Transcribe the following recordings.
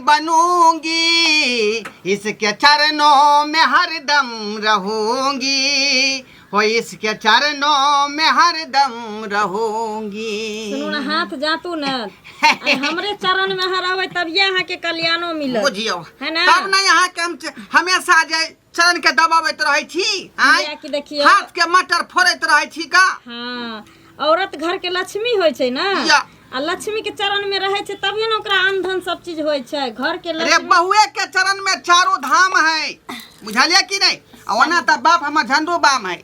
बनूंगी, इसके चरणों में हरदम रहूंगी, हो इसके चरणों में हरदम रहूंगी। सुनू ने, हाथ जातू ने, आइ हमरे चरण में अहाँ रहबै तभिए अहाँके कल्याणो मिलत। बुझियौ। है ना? तब ने अहाँके हम हमेशा जे चरण के दबाबैत रहै छी, आँय? किएकि देखियौ, हाथ के मटर फोड़ैत रहै छी का। हाँ, औरत घर के लक्ष्मी होइ छै ने। या। आ लक्ष्मी के चरण में रहै छै तभिए ने ओकरा अन्न धन सब चीज होइ छै घर के रे लक्ष्मी। बहुए के चरण में चारू धाम है, बुझलिए कि नहीं? आ ओना तऽ बाप हमर झंडू बाम है,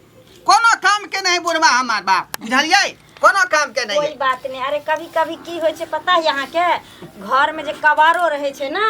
कोनो काम के नहीं बुढ़वा हमार बाप, बुझलिए? कोनो काम के नहीं कोई है। बात नहीं। अरे कभी कभी की होइ छै पता है अहाँके? घर में जे कबारो रहै छै ना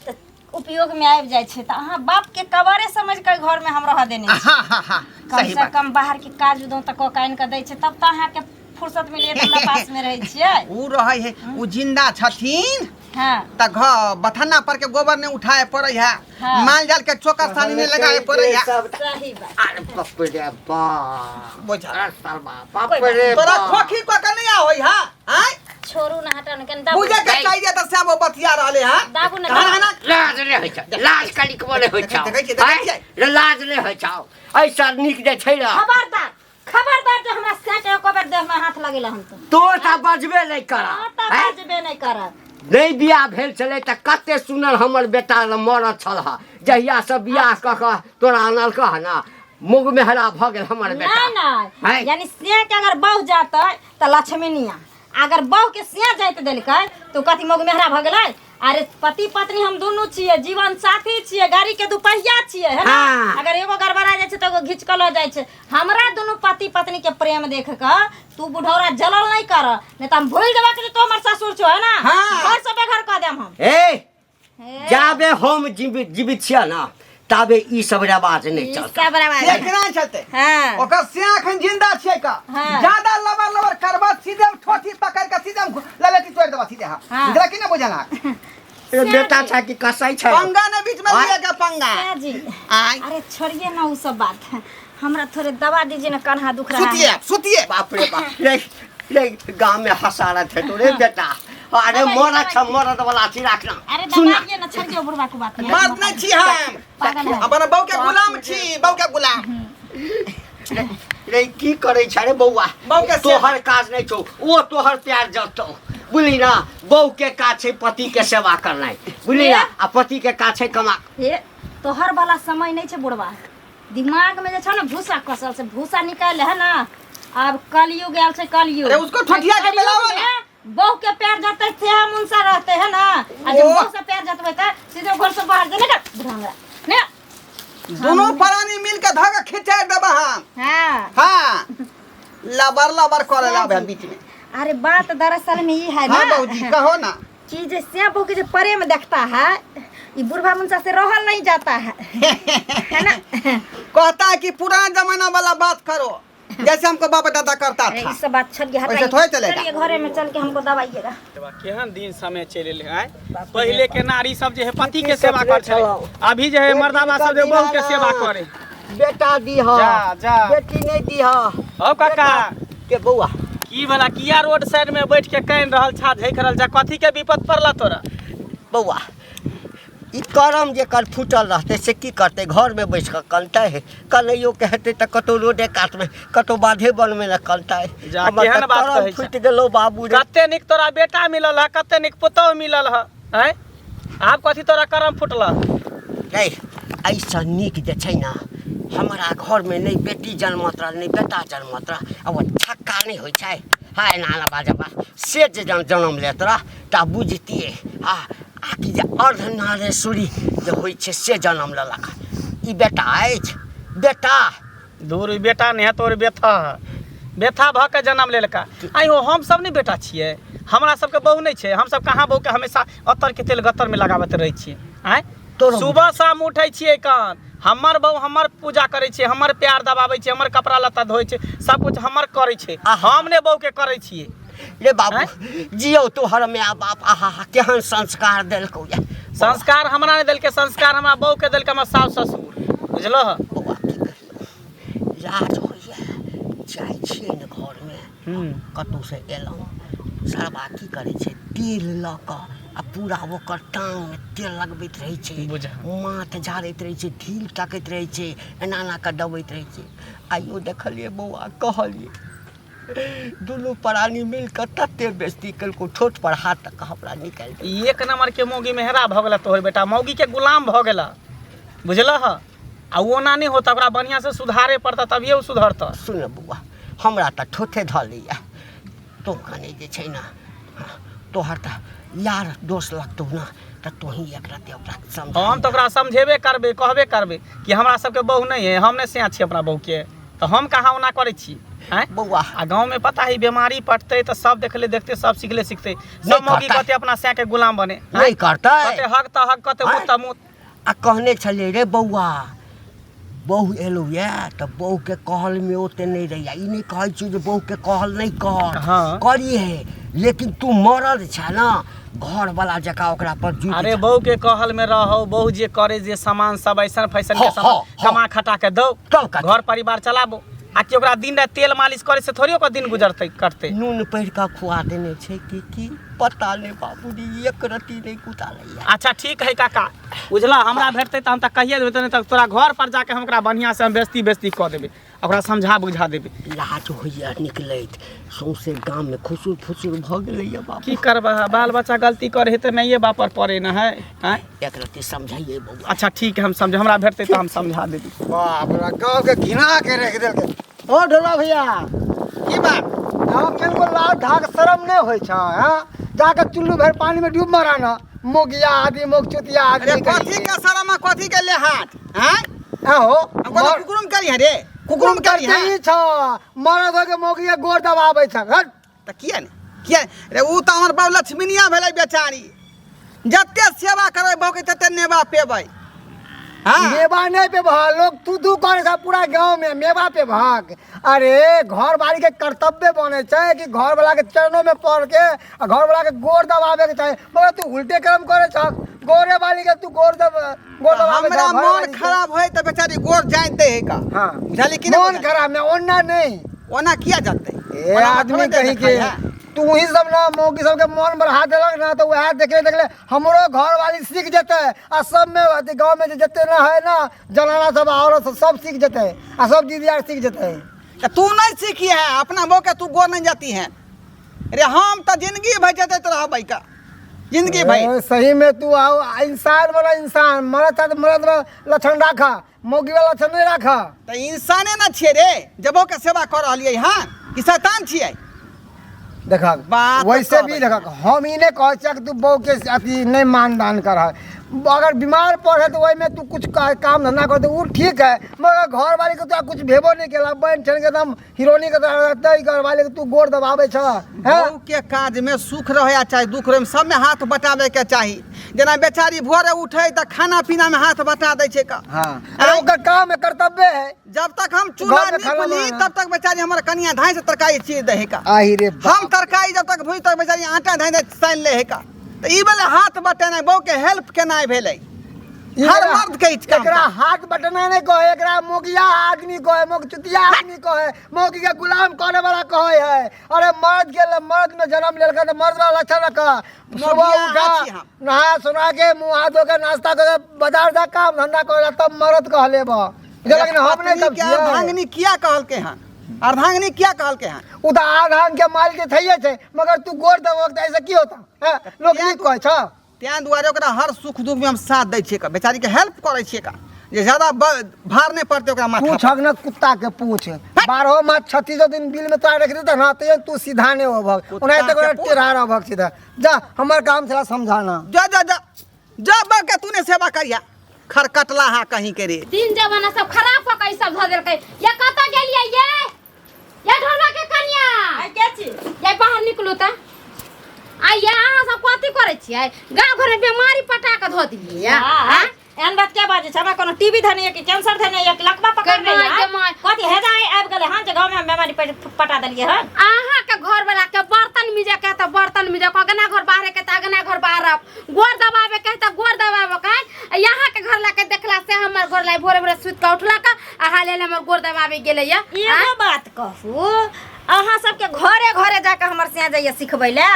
तऽ उपयोग में आबि जाइ छै, तऽ अहाँ बाप के कबारे समझ के घर में हम रह देने छी। हाँ हाँ हाँ कम सही से बात। कम बाहर के काज उदो तऽ कऽ के आनि कऽ दै छै, तब तऽ अहाँके फुर्सत मिलिए तऽ हमरा पास में रहै छियै। उ रहै है, उ जिंदा छथिन हाँ तऽ घ बथाना पर के गोबर नहीं उठाए पड़े है, हाँ। माल जाल के चोकर सानी नहीं लगाए पड़े है। सही बात। अरे बाप रे बाप। बुझल। अरे साला, बाप रे तोरा बाप। खोखी कऽ के नहीं आबै है, आँय? छोड़ू ना, हटाउ ना, कनि दाबू। बुझे के चाहिए तऽ श्याम बतिया रहले है। दाबू ना, कहाँ दाबू। ना? लाज नहि होइ छौ, लाज कनिकबो नहि होइ छौ। देखै छियै, देखै छियै। आँय? रे लाज नहि होइ छौ, ऐसा नीक जे छै ने। खबरदार, खबरदार जे हमरा सैट एको बेर देह में हाथ लगेला हम तो। तो तऽ बजबे नहि कर। हाँ, तऽ बजबे नहि करब। नहि बियाह भेल छलै तऽ कते सुनर हमर बेटा मरद छल हँ, जहिया से बियाह कऽ कऽ तोरा आनलकऽ हँ ने, मुग मेहरा भऽ गेल हमर बेटा। नहीं नहीं हैं? यानी सिया के अगर बहु जाते तऽ लक्ष्मीनिया, अगर बहु के सिया जाइत देलकै तो कथी मोग मेहरा भऽ गेलै? अरे पति पत्नी हम दुनू छियै, जीवन साथी छियै, गाड़ी के दुपहिया छियै, है ना? हाँ। अगर एगो गड़बड़ा जाइ छै तऽ एगो घीच कऽ लऽ जाइ छै। हमरा दुनू पति पत्नी के प्रेम देख कऽ तू बुढ़ौरा जलल नहीं कर, नहीं तऽ हम भूल जेबा कि तू हमर ससुर छो, है ना? हाँ। घर से बेघर कऽ देम हम। ए हे, जाबे हम जीवित जीवित छियै ने ताबे ई सब रिवाज नहि ई चलतै। सब रवाज। से केना चलते? हाँ। ओकर से अखन जिंदा छियै का। हाँ। ज्यादा लबर लबर करबा, सीधे हम ठोठी पकड़ के सीधे हम ललेटी तोड़ देबा सीधे। हाँ। हाँ। बुझला कि ना बुझला? ए, बेटा छै कि कसाई छै? पंगा ने बीच में आँय? लिया के पंगा। सिया जी। आय। अरे छोड़िए ना वो सब बात, हमरा थोड़े दवा दीजिए ना, कन्हा दुख रहा है। सुतिए सुतिए। बाप रे बाप, रे रे गाँव में हसारत है तो रे बेटा। अरे दवाई, मरद छ दवाई। मरद वाला अथी राखना। अरे सुन ना। दवाइए ना, छोड़िए बुढ़वा को बात नहीं। मर्द नहीं छी हम। पागल है। अपन बहू के गुलाम छी, बहू के गुलाम। रे रे की करै छै रे बौआ? बहू के तोहर काज नहि छौ, ओ तोहर प्यार जतौ, बुझली ना? बहू के काज छै पति के सेवा करनाइ, बुझली ना? आ पति के काज छै कमा। हे, तोहर वाला समय नहीं छै बुढ़वा, दिमाग में जे छौ ना भूसा कसल से भूसा निकाल है ना। अब कलयुग आयल छै, कलयुग। अरे उसको ठठिया के कलयुग बेलावा ना। में बहू के पैर जतै से हम उनसा रहते है ना, आ जब ओह। बहू से पैर जतबै त सीधे घर से बाहर जेने का बुढ़वा हमरा ने। दोनों प्राणी मिल के धागा खिंचा देबा हम। हाँ। हाँ, लबर लबर करे ला बीच में। अरे बात दरअसल में ई है ना। हाँ बहूजी, कहो ना। कि जे श्याम बहू के जे प्रेम देखता है, ये बुढ़वा मुंसा से रहल नहीं जाता है, है ना? कहता है कि पुराना जमाना वाला बात करो, जैसे हमको बाप दादा करता अरे था। ई सब बात छोड़िए, वैसे हटाइए। थोड़े चलेगा। चलिए घरे में चल के हमको दवाइएगा। केहन दिन समय चलि एलै आँय। पहिले के नारी सब जे है पति के सेवा कर छलै, अभी जे है मर्दाबा सब जे बहू के सेवा करे। बेटा दीह। जा, जा। बेटी नहीं दीह। हौ काका। के बौआ। की भला, किया रोड साइड में बैठ के कानि रहल छा, झैक रहल छा? कथी के विपद पड़ला तोरा? बौआ, ई करम जेकर फूटल रहतै से की करतै? घरमे बैस कऽ कनतै? कनैयो के हेतै तऽ कतहु रोडे कातमे, कतहु बाधे बनमे ने कनतै। जा, हमर केहन तऽ बात करम कहै छा। फूटि गेलौ बाबू रे। कते नीक तोरा बेटा मिलल है, कते नीक पुतोह मिलल है, आँय? आब कथी तोरा करम फूटल? रे एहिसँ नीक जे छै ने, हमरा घरमे नहि बेटी जनमत रहल, नहि बेटा जनमत रह, आ ओ छक्का नहि होइ छै, हाय नाना बाजबा से जे जनम लेत रह तऽ बुझतियै। आ आकि जे अर्धनारेश्वरी जे होइ छै से जनम लेलक। ई बेटा अछि बेटा? दूर, ई बेटा नहि है तोर, बेथा है। बेथा भऽ के जन्म लेलका। आइ हो, हम सब नहि बेटा छियै? हमरा सबके बहू नहि छै? हम सब कहाँ बहूके हमेशा अत्तरके तेल गत्तरमे लगाबैत रहै छियै, आँय? तोरो सुबह शाम उठै छियै कान, हमर बहू हमर पूजा करै छै, हमर प्यार दबाबै छै, हमर कपड़ा लत्ता धोइ छै, सब कुछ हमर करै छै। आहा। हम ने बहूके करै छियै? रे बाबू जियौ तोहर माय बाप, आहा हा, केहन संस्कार देलकौ या। संस्कार हमरा नहि देलकै, संस्कार हमरा बहूके देलकै हमर सासु ससुर, बुझलह? बौआ, की कहियौ, लाज होइए। जाइ छियै ने घरमे, कतहुसँ एलहुँ, सरबा की करै छै, तेल लऽ कऽ आ पूरा ओकर टाँगमे तेल लगबैत रहै छै। बुझा। माथ झाड़ैत रहै छै, ढील ताकैत रहै छै, एना एना कऽ दबैत रहै छै। आइयो देखलियै बौआ, कहलियै दुनू प्राणी मिल कऽ तते बेइज्जती केलकौ, ठोठ पर हाथ तक हमरा निकालि देलकौ। ई एक नंबर के मौगी मेहरा भऽ गेला तोहर बेटा, मौगी के गुलाम भऽ गेला, बुझलह? आ ओ ओना नहि होता, ओकरा बढ़िआँ से सुधारे पड़ता तभिए ओ सुधरता। सुन बौआ, हमरा तऽ ठोठे धऽ लैया, तोँ कने जे छै ने, तोहर तऽ यार दोस्त लगतौ ने, तऽ तोही एक रत्ती ओकरा समझा। हम तऽ ओकरा समझेबे करबै, कहबे करबै कि हमरा सबके बहू नहि है, हम नहि सिया छी अपना बहूके, तऽ हम कहाँ ओना करै छी आँय? बौआ। आ गाँवमे पता है बीमारी पटतै तऽ सब देखले देखते सब सिखले सिखते नहि सब मौगी करतै। कहते अपना सैके गुलाम बने आँय? नहि करतै। कहते हक तऽ हक, कहते मुँह तऽ मुँह। आ कहने छलियै रे बौआ, बहु एलौ यऽ तऽ बहुके कहलमे ओते नहि रहैया। ई नहि कहै छियौ जे बहुके कहल नहि कर। हाँ। करिहे, लेकिन तू मरद छह ने, घरवला जकाँ ओकरा पर जुटि अरे जा। बहू के कहल में रहो, बहू जे करे जे सामान सब ऐसन फैशन के हाँ, सामान हाँ, हाँ। कमा खटा के दो, तब कथी? घर परिवार चलाबो। आ कि ओकरा दिन राति तेल मालिश करे से थोड़ी ओकर दिन गुजरतै करतै। नून पढ़ि कऽ खुआ देने छै कि की पता नहि बाबूजी, एक रत्ती नहि कुतालैया। अच्छा ठीक है काका, बुझला हमरा भेटतै तऽ हम तऽ कहिए देबै, नहि तऽ तोरा घर पर जाके हम ओकरा बढ़िआँ से हम बेइज्जती बेइज्जती कऽ देबै, ओकरा समझा बुझा देबै। लाज होइया निकलैत, सौंसे गाममे खुसुर फुसुर भऽ गेलैया बाबू। की करबै, बाल बच्चा गलती करे है तऽ माइए बाप पर पड़े न है आँय? एक रत्ती समझाइए बौआ। अच्छा ठीक है, हम समझ, हमरा भेटतै तऽ हम समझा देबै। बाप रे, गाँव के घिना के रख देलकै। ओ ढोला भैया। की बात? गाँव के लाज धाक शरम नहि होइ छै? हाँ, जाके चुल्लू भरि पानी में डूब मरा न, मोगिया आदमी, मोग चुतिया आदमी। अरे कथी के शरम आ कथी के लेहाट आँय? आहो। हम कोनो कुकुरुम करी है रे, कुकुरुम करी है। करते छ मरद हो के मोगिया गोर दबाबै छ, हट। तऽ किया ने, किया रे? उ तऽ हमर बाबू लक्ष्मीनिया भेलै बेचारी, जते सेवा करबै बहू के तते नेबा पेबै। हाँ। मेवा नहीं पे भाग, लोग तू तू करे छ पूरा गांव में मेवा पे भाग। अरे घर वाली के कर्तव्य बने छै कि घर वाला के चरणों में पड़ के आ घर वाला के गोर दबावे के चाही, मगर तू उल्टे कर्म करे छ, गोरे वाली के तू गोर दबावे छ, हमरा घर मन वाली के। खराब होय तऽ बेचारी गोर जानि दे है का। हाँ। बुझलियै कि नहि? मन खराब में ओना नहीं। ओना किया जतै? ए ओना आदमी थोड़े कहीं देखै के है। तू ही सब ना मौगी सबके मन बढ़ा देलक ना, तो वएह देखले देखले हमरो घर वाली सीख जेतै, आ सब में अथी गाँव में जे जते ना है ना जनाना सब औरत सब, सब सीख जेतै, आ सब दीदी आर सीख जेतै। तऽ तू नहीं सीखी है अपना बहू के, तू गोर नहीं जाती है रे। हम तऽ जिंदगी भरि जतैत रहबै का, जिंदगी भरि। ए, सही में तू आओ इंसान वाला इंसान, मरद था तो मरद वाला लक्षण राखा, मौगी वाला लक्षण नहीं राखा। तऽ इंसाने ना छियै रे जे बहू के सेवा कऽ रहलियै हन, कि शैतान छियै? देखा बात वैसे भी कहबै। देखा, हम ई नहीं कहै छियै कि तू बहू के अथी नहीं मानदान कर, अगर बीमार पड़े तो ओहिमे तू कुछ काम धंधा कर, तो उ ठीक है, मगर घर वाली के तो कुछ भेबो नहीं केला, बन ठन के एकदम हिरोनी के तरह रहतै, घर वाली के तू गोर दबाबै छ हैं? बहू के काज में सुख रहे या चाहे दुख रहे, सब में हाथ बटाबे के चाही। जेना बेचारी भोरे उठे तऽ खाना पीना में हाथ बटा दै छै का। हाँ, अरे ओकर काम है, कर्तव्य है। जब तक हम चूल्हा घर में खाना नीपली बनाना। तब तक बेचारी हमर कनिया धाय से तरकारी चीर दे है का। आहि रे बाप। हम तरकारी जब तक भूज तक बेचारी आटा धाय से सानि ले है का। तऽ ई भेलै हाथ बटेनाइ, बहू के हेल्प केनाइ भेलै। ई हर एकरा- मर्द के ई काम। एकरा हाथ बटना नहीं कहे, एकरा मोगिया आदमी कहे, मोगचुतिया आदमी कहे, मोगी के गुलाम करे वाला कहे है। अरे मर्द के मर्द में जन्म लेलका तो मर्द वाला लक्षण रखा। सुबह मोगिया उठा, छी हम। नहा सुना के मुंह हाथ धो के नाश्ता करके बाजार जा काम धंधा करे तब मर्द कह लेब। लेकिन हम नहीं पत्नी तब के अर्धांगिनी किया कहलकै हन? अर्धांगिनी किया कहलकै हन? उ तऽ आधांग के माल के थैये छै, मगर तू गोर देबक तऽ ऐसे की होता हैं? लोक नहीं कहै छ। तें दुआरे ओकरा हर सुख दुख में हम साथ दै छियै का, बेचारी के हेल्प करै छियै का, जे ज्यादा भार नहि पड़तै ओकरा माथा पर। पूछक न कुत्ता के पूछ, 12 मास 36 दिन बिल में तोरा रख देता ना, तो तू सीधा नहीं होबक, कुत्ता ओनाहिते के ओकरा पूछ। टेढ़ा रहबक सीधा। जा, हमर काम छला समझाना। जा जा जा जा, बा के तूने सेवा करिया, खरकटला हा कहीं के रे। दिन जमाना सब खराब कऽ के ई सब धऽ देलकै। ये कतऽ गेलियै ये? ये ढोलवा के कनिया। आइ के छी? ये बाहर निकलू तऽ। आ ये अहाँ सब कथी करै छियै? गाँव घर में बीमारी पटा कऽ धऽ देलियै ये। हाँ, एहन बात क्या बाजै छै? हमरा कोनो टीबी धने कि कैंसर धने या कि लकवा पकड़ के है? My, के my. कथी हेजा आबि गेलै हन जे गाँव में हम बीमारी पटा देलियै हन? अहाँ के घर वाला के बर्तन मिजे के तऽ बर्तन मिजे के, अगना घर बाहरे के तऽ अगना घर बाहरब, गोर दबावे के तऽ गोर दबावे के। आ यहाँ के घर ला के देखला से हमर घर ला भोरे भोरे सुति के उठलक आ हाले हाले हमर गोर दबावे गेलै ये। एगो बात कहू, अहाँ सबके घरे घरे जाके हमर सिया जाइए सिखबै लए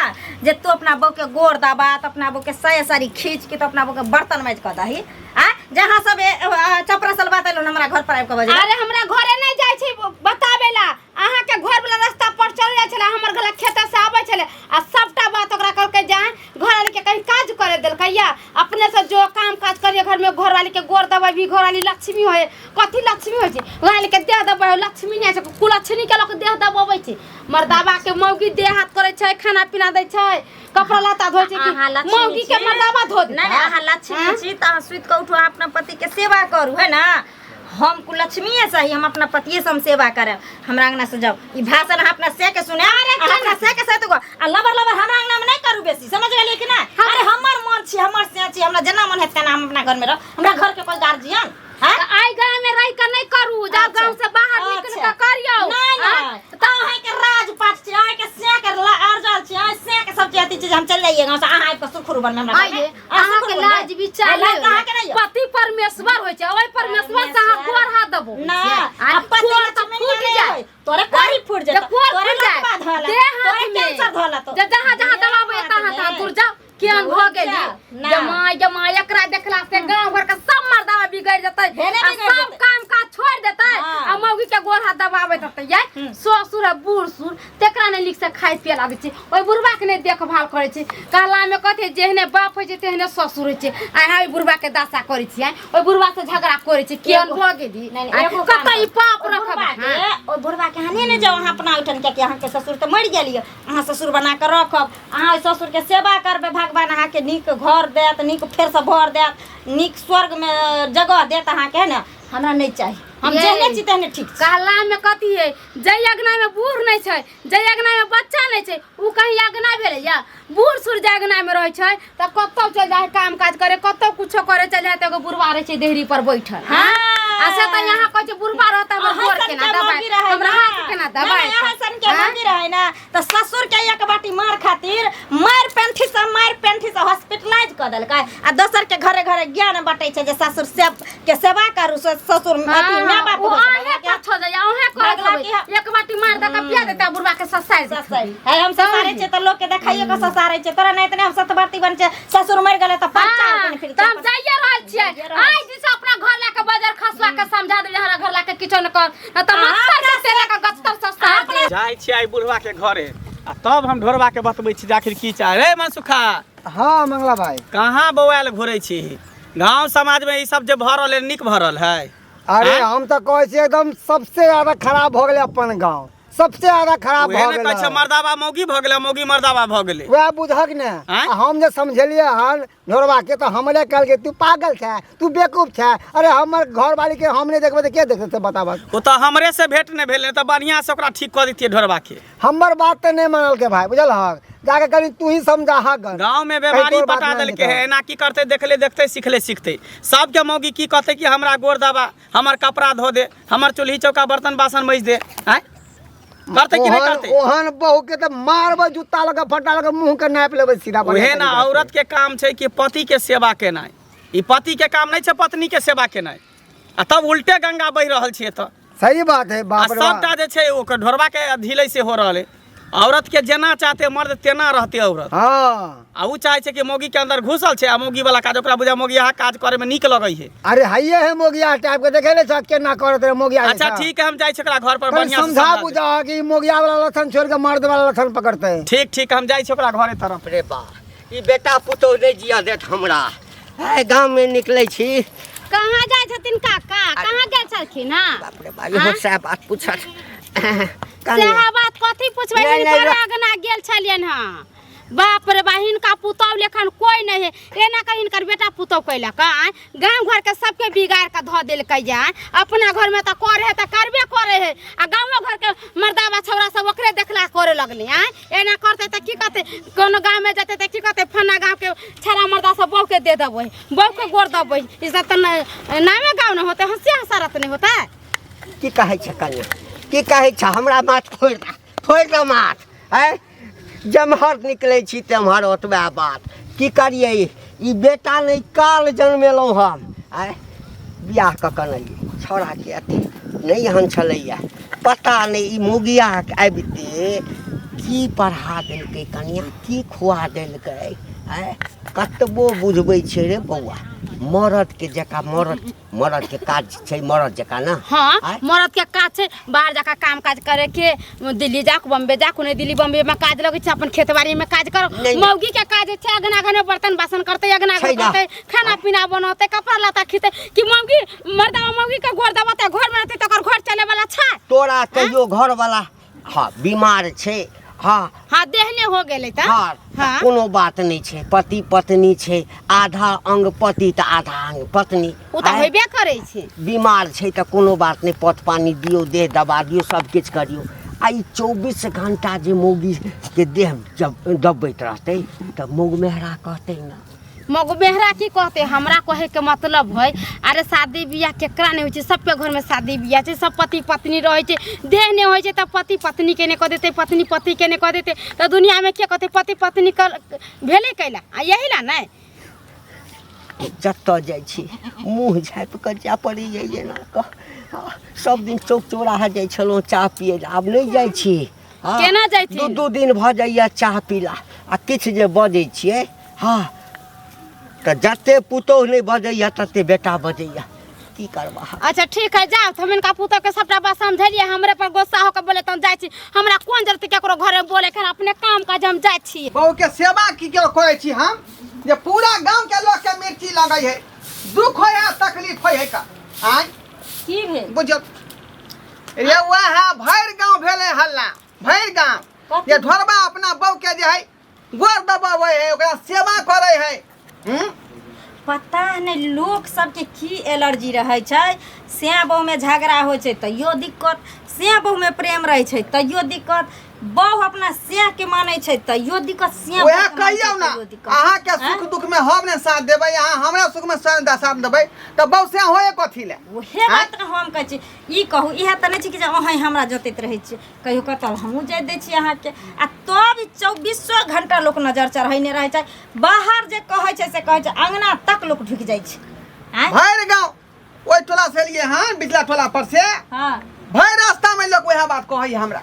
जे तू अपना बहू के गोर दबा तऽ अपना बहू के साया साड़ी खींच के तो अपना बहू के बर्तन माजि कऽ दही आ जहाँ सब चपरा बात एलहुँ हमरा घर पर आबि कऽ बजै अरे हमरा घरे नहीं जाइ छै बताबे ला अहाँ के घर वाला रास्ता पर चल जाइ छले, हमर घर खेत से आबै छले आ सबटा बात ओकरा कहलकै जाए घर वाली के कहीं काज करे देलकै या अपने से जो काम काज करिए घर में, घर वाली के गोर दबाई घर वाली लक्ष्मी होए। कथी लक्ष्मी होइ छै? घर वाली के देह दबाई लक्ष्मी नहीं छै, कुलक्षणी के लोक देह दबाबै छै। मर्दाबा के मौगी देह हाथ करै छै, खाना पीना दै छै, कपड़ा लत्ता धोइ छै, कि मौगी के मर्दाबा धो देतै? नहीं अहाँ लक्ष्मी छी तऽ अहाँ सुति कऽ उठू, अहाँ अपना पति के सेवा करू, है ना? हम कुलक्ष्मीए सही, हम अपना पतिए से हम सेवा करब। हमरा अंगना से जाओ, ई भाषण अहाँ अपना से के सुने, अहाँ अपना से के साथ गो आ लबर लबर हमरा अंगना में नहीं करू बेसी, समझ गेलियै कि ना? अरे हमर मन छी, हमर से छी, हमरा जेना मन हेत तेना हम अपना घर में रह, हमरा घर के कोई गार्जियन हाँ? तऽ आइ गाँव में रहि कऽ नहि करू, जाउ गाँव से बाहर निकलि कऽ करियौ। नहीं नहीं, तऽ अहाँके राजपाट छी, अहाँके से के अर्जल छी, अहाँ से के सब चीज अथी चीज, हम चलि जाइए गाँव से, अहाँ आबि कऽ सुरखुरु बनबै हमरा घरमे। आइये अहाँ अहाँके सुरखुरु बनबै। लाज विचार लाज तऽ अहाँके नहि यऽ। पति परमेश्वर होइ छै, ओहि परमेश्वर से अहाँ गोर हाथ देबो। ना, आ पति कोर तऽ लक्ष्मी फूटि नहि जाय। होय। तोरे कोरी फूट जे जेतौ, कोर तोरे फूटि जाय, लतवा धऽ देह तोरे हाथ में। कैंसर धऽ लेतौ। जे जहाँ जहाँ दबाबै तहाँ तहाँ दूर जाउ। केहन भऽ गेली ना। जमा जमा, एकरा देखला से गाँव घर के सब मर्दावा बिगड़ जेतै भेने आ बिगड़ि सब जेतै। काम काज छोड़ि देतै हाँ। आ मौगी के गोर हाथ दबाबैत रहतै। ये ससुर आ बूढ़ सूढ़ तेकरा नहि नीक से खाय पिए लागै छै, ओहि बुढ़बा के नहि देखभाल करै छै। कहला में कथी जेहने बाप होइ छै तेहने ससुर होइ छै। आ अहाँ ओहि बुढ़बा के दशा करै छियै, ओहि बुढ़बा से झगड़ा करै छै, केहन भऽ गेली? नहीं, नहीं, आ एगो काम कतऽ ई करू। पाप ओहि रखब? बुढ़बा के, ओहि बुढ़बा के अहाँ नहि जाउ अहाँ अपना ओहिठाम, कियाकि अहाँके ससुर तऽ मरि गेल यऽ, अहाँ ससुर बना कऽ रखब, अहाँ ओहि ससुरके सेवा करबै, भगवान अहाँके नीक घर देत, नीक फेरसँ भर देत, नीक स्वर्गमे जगह देत अहाँके, है ने? हमरा नहि चाही, हम ये। जेहने छी तेहने ठीक छी। कहला में कथी है, जै अगना में बूढ़ नहीं छै, जै अगना में बच्चा नहीं छै, उ कहीं अगना भेलै या? बूढ़ सूढ़ जे अगना में रहै छै तऽ कतौ चलि जाइ है काम काज करे, कतौ कुछो करे चलि जाइ तऽ एगो बुढ़वा रहै छै देहरी पर बैठल। हाँ। आ से तऽ यहाँ कहै छै बुढ़वा रहतै हमर अहाँ गोर सन केना के दबाइ, मौगी रहै हमरा ना। हाथ केना नहीं, दबाइ। नहीं, अहाँ सन के हाँ? मौगी रहै ना तऽ ससुर के एक बाटी मार खातिर मार पेंठी से हॉस्पिटलाइज कऽ देलकै आ दोसर के घरे घरे ज्ञान बटै छै जे ससुर से के सेवा करू, ससुर अथी माय बाप ओ होइ छै। अहें पाछो जाइए, अहें करैत भगला होबै। की एक बाटी मार दऽ कऽ पिया देतै आ बुढ़वा के ससारि देतै। ससारि। है, हम ससारै छियै तऽ लोक के देखाइए के ससारै छियै, तोरा नहि तऽ हम सतबरती बन छै, ससुर मरि गेलै तऽ परचा हाँ, कनि फिर तऽ हम जाइए रहल छियै। जाइए रहल आइ दिस अपना घर लए कऽ बजर खसुआ के समझा देबै, हमरा घर लए कऽ किछो नहि कर, नहि तऽ मच्छर के तेल लए कऽ गत्तर ससारि देब। जाइ छियै आइ बुढ़वा के घरे आ तब हम ढोरबा के बतबै छी जे आखिर की चाहे। रे मनसुखा। हाँ मंगला भाई। कहाँ बौआयल घुरै छी? गांव समाज में ई सब जे भऽ रहल है नीक भऽ रहल है? अरे आँय? हम तऽ कहै छियै एकदम सबसे ज्यादा खराब भऽ गेलै अपन गांव, सबसे ज्यादा खराब उहे भऽ ने कहै छै गेलै। मर्दाबा मौगी भऽ गेलै, मौगी मर्दाबा भऽ गेलै। वएह बुझक ने। आँय? आ हम जे समझेलियै हन ढोरबा के तऽ हमरे कहलकै तू पागल छै, तू बेवकूफ छै। अरे हमर घरवाली के हम नहि देखबै तऽ के देखतै से बताबक? ओ तऽ हमरे से भेंट नहि भेलै तऽ बढ़िआँ से ओकरा ठीक कऽ दैतियै ढोरबा के। हमर बात तऽ नहि मानलकै भाई, बुझलहक? जाके कनि तू ही समझाहक गन। गाँव में कहीं बीमारी तोर बात पटा मानि देलकै लेतौ। है। एना की करतै? देखले देखतै सिखले सिखतै। सबके मौगी की कहतै कि हमरा गोर दबा, हमर कपड़ा धो दे, हमर चूल्ही चौका बर्तन बासन मजि दे। आँय करतै कि नहि ओहन करतै? ओहन बहू के तऽ मारबै जूता लऽ कऽ फटा लऽ कऽ मुँह के नापि लेबै सीधा बढ़िआँ उहे ना तरीका से। औरत के काम छै कि पति के सेवा केनाइ। ई पति के काम नहि छै पत्नी के सेवा केनाइ। आ तब उल्टे गंगा बहि रहल छै एतऽ। सही बात है आ बाप रे बाप। सबटा जे छै ओकर ढोरबा के ढीलै से हो रहल है। औरत के जेना चाहते मर्द तेना रहते औरत। हाँ। आ उ चाहे छै कि मौगी के अंदर घुसल छै आ मौगी वाला काज ओकरा बुझा मौगी यहाँ काज करे में नीक लगै है। अरे हइये है मोगिया टाइप के, देखे नहीं छ केना करत रहे मोगिया अच्छा जैसा। ठीक है, हम जाइ छी ओकरा घर पर कनि बढ़िया से समझा समझा देब। बुझा कि मोगिया वाला लक्षण छोड़ के मर्द वाला लक्षण पकड़ते। ठीक ठीक, हम जाइ छी ओकरा घरे तरफ। रे बा, ई बेटा पुतोह नहि जिया देत हमरा। आइ गाम में निकलै छी। कहाँ जाइ छथिन काका? कहाँ गेल छलखिन हँ? बाप रे बाप, इहो सएह बात पूछत। सएह बात कथी पुछबै? नहि, नहि, हिनकर रह- अगना गेल छलियनि हँ। बाप रे बा, हिनका पुतहु लेखन कोइ नहि है। एना कऽ हिनकर बेटा पुतहु कैलक आँय, गाँव घरके सबके बिगाड़ कऽ धऽ देलकै जे आँय। अपना घरमे तऽ करे है तऽ करबे करे है, आ गाँवो घरके मर्दाबा छौड़ा सब ओकरे देखला करे लगलै आँय। एना करतै तऽ की कहतै? कोनो गाँवमे जेतै तऽ की कहतै? फन्ना गाँवके छौड़ा मर्दा सब बहूके दे देबै, बहूके गोर देबै। ई सब तऽ नामे गाँव नहि होतै, हँसी हँसारत नहि होतै। की कहै छै कन्या, की कहै छै? हमरा माथ फोड़ि दे, फोड़ि दे माथ। आँय, जेम्हर निकलै छी तेम्हर ओतबे बात। की करियै? ई बेटा नहि काल जनमेलहुँ हम। आँय, बियाह कऽ कऽ नहि छौड़ाके अथी नहि एहन छलैया पता नहि ई मौगिया आबिते की पढ़ा देलकै कनिया की खुआ देलकै आँय कतबो बुझबै छै रे बौआ मरदके जकाँ मरद मरद के काज छै मरद जकाँ ना हाँ आँय? मरद के काज छै बाहर जाकर काम काज करे के दिल्ली जाक बम्बे जाक नहीं दिल्ली बम्बे में काज लगै छै अपन खेत बाड़ी में काज करो नहीं। मौगी के काज छै अगना घर में बर्तन बासन करते अगना छै घर ना। करते खाना पीना बनौते कपड़ा लत्ता खींचते कि मौगी मर्दा मौगी के गोर दबाते घर में रहते तो ओकर घर चले वाला छै तोरा कहियो घरवाला हाँ बीमार छै हाँ हाँ देहने हो गेलै त हाँ हाँ कोनो बात नहि छै पति पत्नी छै आधा अंग पति तऽ आधा अंग पत्नी ओ तऽ आँय? होइबे करै छै बीमार छै तऽ कोनो बात नहि पथ पानी दियौ देह दबा दियौ सब किछु करियौ आ ई 24 घंटा जे मौगीके देह जब दबैत रहतै तऽ मौग मेहरा कहतै ने मगो मेहरा की कहते हमरा कहे के मतलब है अरे शादी बियाह केकरा नहीं होइ छै सबके घर में शादी बियाह छै सब पति पत्नी रहै छै देह नहीं होइ छै तऽ पति पत्नी के नहीं कह देते पत्नी पति के नहीं कह देते तऽ दुनिया में के कहते पति पत्नी कर भेलै कैला आ यही ला नहीं जतऽ जाइ छी मुँह झाँपि कऽ जाय पड़ैए एना कऽ सब दिन चौक चौराहा जाइ छलहुँ चाह पियै लए आब नहि जाइ छी हँ। केना जाइ छी? दू दू दिन भऽ जाइए चाह पीला आ किछु जे बजै छियै हँ तऽ जते पुतोहु नहि बजैए तते बेटा बजैए की करबा अच्छा ठीक है जाओ हम इनका पुतोह के सबटा बात समझलिए हमरे पर गुस्सा होकर बोले तो हम जाइ छी हमरा कोन जरूरत केकरो घरे बोले के अपने काम काज हम जाइ छी बहू के सेवा की के करै छी हम जे पूरा गांव के लोग के मिर्ची लगै है दुख होय है तकलीफ होय है का आय की भेल बुझियौ रे वएह भरि गांव भेलै हल्ला भरि गांव जे ढोरबा अपना बहू के जे है गोर दबाबै है ओकरा सेवा करै है हम्म? पता नहि लोक सबके की एलर्जी रहै छै सैं बहुमे झगड़ा होइ छै तैयो दिक्कत सैं बहुमे प्रेम रहै छै तैयो दिक्कत बहु अपना सैं के मानै छै तैयो दिक्कत सैं वएह बहुके मानै कहियौ छै ना तैयो दिक्कत अहाँ के सुख दुख में हम ने साथ देबै अहाँ हमरा सुख में साथ देबै तऽ बहू से होए कथी ले उहे बात ने हम कहै छी ई कहू इएह तऽ नहि छै कि जे अहेँ हमरा जोतैत रहै छियै कहियो कतऽ हमहूँ जाइत दै छियै अहाँके आ तब ई चौबीसो घंटा लोक नजर चढ़ेने रहै छै बाहर जे कहै छै से कहै छै अङ्गना तक लोक ढुकि जाइ छै आँय भरि गाँव ओहि टोला से एलियै हन बिचला टोला पर से हँ भरि रास्ता में लोक वएह बात कहै हमरा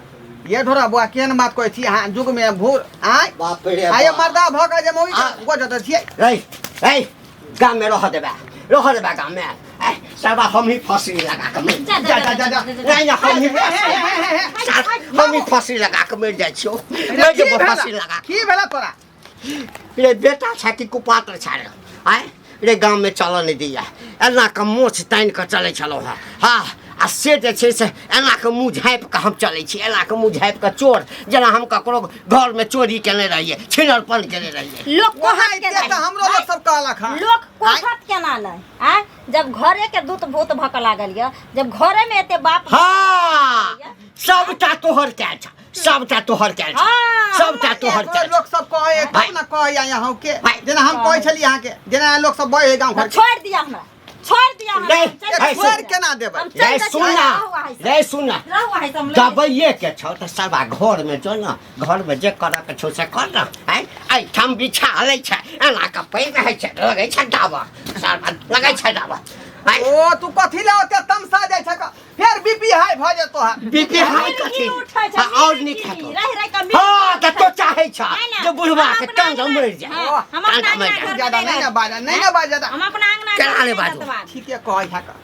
ये ढोरा बुआ केहन बात कहै छी अहाँ युग में भूर आँय बाप रे आये बाप। मर्दा भऽ के जे मौगी आ- गोट दै छियै रे रे गाममे रह देबै रह देबै गाममे ए सरबा हम ही फांसी लगा के मरि जा, जा जा जा जा नहीं नहीं हम ही हम ही फांसी लगा के मरि जाइ छियौ मरि की जेबौ भेला? फांसी लगा की भेला तोरा के। रे बेटा छै कि कुपात्र छै रे आँय रे गाममे चलऽ नहि दैया एना कऽ मोछ तानि कऽ चलै छलहुँ हेँ हँ आ से जे छै से एना कऽ मुँह झाँपि कऽ हम चलै छी एना कऽ मुँह झाँपि कऽ चोर जेना हम ककरो घरमे चोरी केने रहियै छिनरपन केने रहियै लोक वहाँ कोहत एते केना तऽ हमरो लोक सब कहलक हँ लोक कोहत केना नहि आँय जब घरे के दूत भूत भऽ कऽ लागल यऽ जब घरे में एते बाप हँ सबटा तोहर कयल छ सबटा तोहर कयल छ हाँ, सबटा तोहर हमरो कयल छ लोक सब कहै तब भाइ। ने कहै यहाँ के भाइ। जेना हम कहै छलियै अहाँके जेना लोक सब बजै गाँव घर छोड़ दिया हमरा छोड़ दिया हमरा नहीं, हम चलि नहीं, जाइ छोड़ छी। केना देबै हम चलि रे जाइ छी, सुन ना रहू अहाँ से। रे सुन ना रहू अहाँ से, हम लऽ जाइ छी। दबाइए के छौ तऽ सरबा घरमे जो ने घरमे जे करऽ के छौ से कर ने आँय एहिठाम बिछा लै छै एना कऽ पैघ रहै छै लगै छै डाबर सरबा लगै छै डाबर आँय ओ तू कथी ले ओते तमसा जाइ छक फेर बीपी हाई भऽ जेतो है बीपी हाई मिर्गी कथी उठै छै, हाँ, और नीक मिर्गी, हेतौ रहि रहि कऽ मिर्गी हाँ तऽ उठै तो छै। चाहै छ नहि, नहि, जे बुढ़वा हम के अपना टांग अंगना- मरि जाए हाँ, हम अपना टांग मरि अंगना जाए घर ज्यादा में नहीं ना रहब। बाजा नहीं ना बाजा हम अपना अंगना केना घर नहि में बाजू? रहब। ठीके कहै है का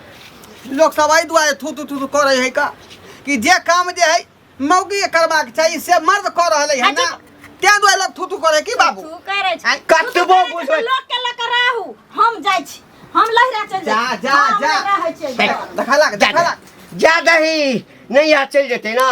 लोक सब एहि दुआरे थू थू थू थू करै है का कि जे काम जे है मौगी के करबाक चाही से मर्द कऽ रहलै है ना तें दुआरे लोक थू थू करै की बाबू तू करै छै। आँय, कतबो तू करै छै, बुझबै। लोक के लऽ कऽ राहू हम जाइ छी हम लहरा चलि जा, जाइ छी। जा, हम जा। लहरा होइ छियै देख। देखा लाग देखा लाग जा दही नहीं आ चलि जेतै ना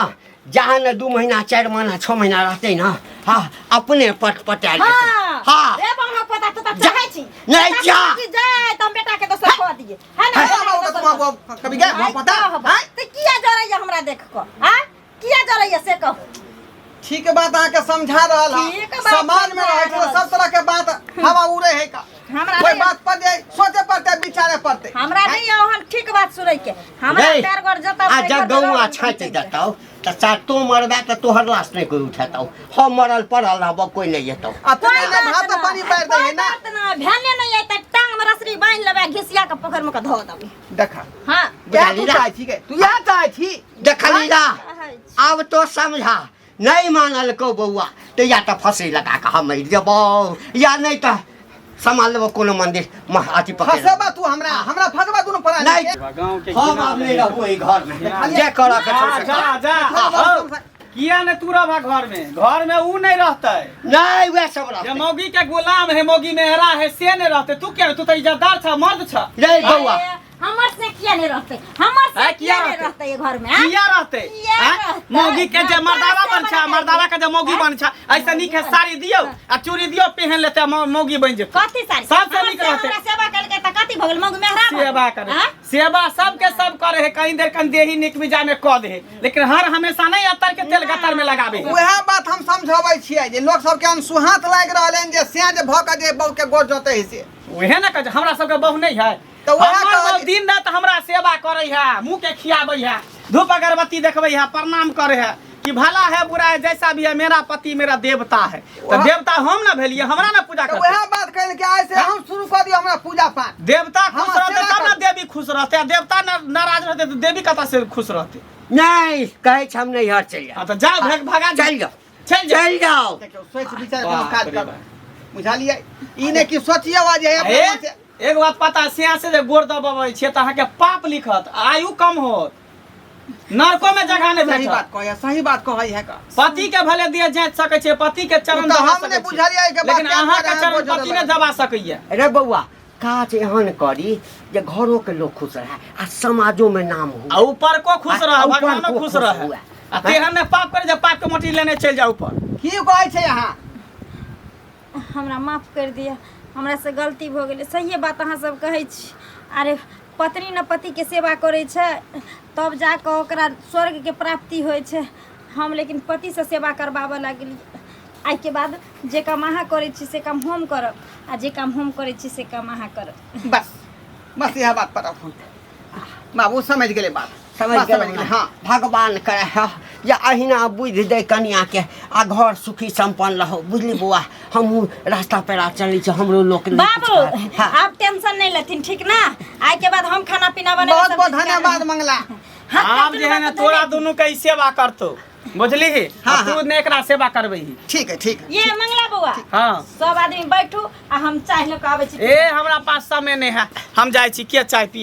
जहाँ ने 2 महीना 4 महीना 6 महीना रहतै ना हाँ अपने पट पटायल जेतै हाँ हाँ रे बाबा पता तू तऽ जा। चाहै छी नहीं, तऽ जा। कि जाय तऽ हम बेटा के दोसर कऽ दिए है ना हे बाबू के तुम बाबू कभी गए आइ पता कहब। आँय? तऽ किया जरैया हमरा देख कऽ आँ किया जरैया से कहू ठीक बात अहाँके समझा रहल हँ ठीक बात समाज में समझा रहै छै रहल सब तरह के बात हवा उड़े है का हमरा कोई नहि- बात पर जे सोचे पड़ते विचारे पड़ते हमरा नहीं ओहन ठीक बात सुनै के हमरा रे, पैर गोर जतऽ आ पैर जब गोर गौआ जतऽ छाँटि देतौ तऽ चा तों मरबे तऽ तोहर लाश नहि कोइ उठेतौ हम मरल पड़ल रहबौ कोइ नहि एतौ आ कोई तोरा ने बात भात ना, पानी पारि दै कोई है ना बात ना, भेने नहीं अयतै टांग में रसरी बान्हि लेबै घिसिया के पोखरि में के धो देबै देखा हाँ इएह बुझली तू ना? चाहै छी के तू इएह चाहै छी देखली ना चाहै छी। आब तो समझा नहीं मानलको बौआ तऽ या तऽ फंसी लगा कऽ हम मरि जेबौ या नहि तऽ सम्हाल लेबो कोनो मंदिर में अथी पकड़ फंसेबा तू हमरा हमरा फंसेबा दुनू प्राणी नहीं। के। गाँव के हम आब नहीं रहबो एहि घर में जे करऽ के छौ जा से जा कर। जा हौ, किया ने तू रहबा घर में घर में ऊ नहीं रहते नहीं वएह सब जे रहतै मौगी के गुलाम है मौगी मेहरा है से नहीं रहते तू क्या तू तो इज्जतदार छ मर्द छ नहीं बौआ अरे, हमर से किया नहीं रहते हमर से हैं, किया किया नहीं रहतै? रहते ये घर में हैं? किया रहते किया हैं? रहतै? मौगी के जे ना, मर्दावा तोरा बन से छा बना मर्दावा के जे मौगी बन छा ऐसा नीक है साड़ी दियो आ चूड़ी दियो पहन लेते मौगी बन जेते कथी सारी सबसे हमर नीक से रहतै। हमरा सेवा कलकै त कथी भऽ गेल मौगी मेहरा भऽ गेल? सेवा करे हैं? सेवा सबके सब करे है कहीं देर कहीं देही निक मिजा में कह दे लेकिन हर हमेशा नहीं अतर के तेल गतर में लगावे है। उएह बात हम समझाबै छियै जे लोक सबके अनसुहात लागि रहल हन जे सियाँ जे भऽ के जे बहू के गोर जोतै है से उहे ना कहे हमरा सबके बहू नहीं है तऽ उएह हमर कहलियै। बहू दिन रात हमरा सेवा करे है मुंह के खियाबै है धूप अगरबत्ती देखबै है प्रणाम करे है कि भला है बुरा है जैसा भी है मेरा पति मेरा देवता है तो वहाँ- देवता हम ना भेलिए हमरा ना पूजा तऽ करते उएह बात कहल कि आइ से हम शुरू कऽ दियौ हमरा पूजा पाठ देवता खुश हम रहते सेवा तब ना करबै। देवी खुश रहते आ देवता ना नाराज रहते तो देवी कतऽ से खुश रहते नहीं कहै छै हम नैहर चलि हाँ जाउ तो जाओ भग भगा चलि जाउ चल जाओ चलि जाउ देखियौ सोचि विचारि कोनो बाप काज रे करू बाप। बुझलियै ई नहि कि सोचियौ आ जे अपना ए, मन से एगो बात पता सिया से जे गोर दबाबै छियै तऽ अहाँके पाप लिखत आयु कम होत नरको में जगह नहीं सही बात भेटत कहै सही बात कहै है का पति के भले दिए जाँच सकै छै पति के चरण ओ तऽ दबा हम नहि सकै बुझलियै छै एहिके बात, लेकिन तें अहाँके दुआरे चरण अहाँ पति बोझल नहि दबा सकैया अरे बौआ काज एहन करी जे घरो के लोग खुश रहे आ समाजो में नाम हो आ ऊपर को खुश आ रह ऊपर भगवानो को खुश खुश रह हुए। आ तेहन ने पाप करे जे पाप के मोटी लेने चलि जाउ ऊपर की कहै छै अहाँ हमरा माफ कर दिअ हमरासँ गलती भऽ गेलै सहिए बात अहाँ सब कहै छी अरे पत्नी ने पतिके सेवा करै छै तब जा कऽ ओकरा स्वर्गके प्राप्ति होइ छै हम लेकिन पतिसँ सेवा करबाबऽ लगलियै आइके बाद जे काम अहाँ करै छी से काम हम करब आ जे काम हम करै छी से काम अहाँ करब बस बस इएह बात पर रखू बाबू समझ गेलै बात समझ बात गेलहुँ गेलै ने? हाँ भगवान करे ह या अहिना बुद्धि दे कनिया के आ घर सुखी संपन्न रहो बुझली बौआ हमहूँ रास्ता पेरा चलै छी हमरो लोक नहि किछु बाबू कहत। हाँ। आप टेंशन नहीं लेथिन ठीक ना आइ के बाद हम खाना पीना बनेबै बहुत सब बहुत चीज करबै। धन्यवाद मंगला हाथ आब जे है काटू ने बात तोरा धन्यवाद। दुनू के ई सेवा करतो बुझली हाँ, तू हाँ। ने एकरा सेवा करबही ठीक है ठीक है ये मंगला बौआ हाँ सब आदमी बैठू आ हम चाय लऽ कऽ आबै छी ए हमरा पास समय नहीं है हम जाइ छी के चाय पी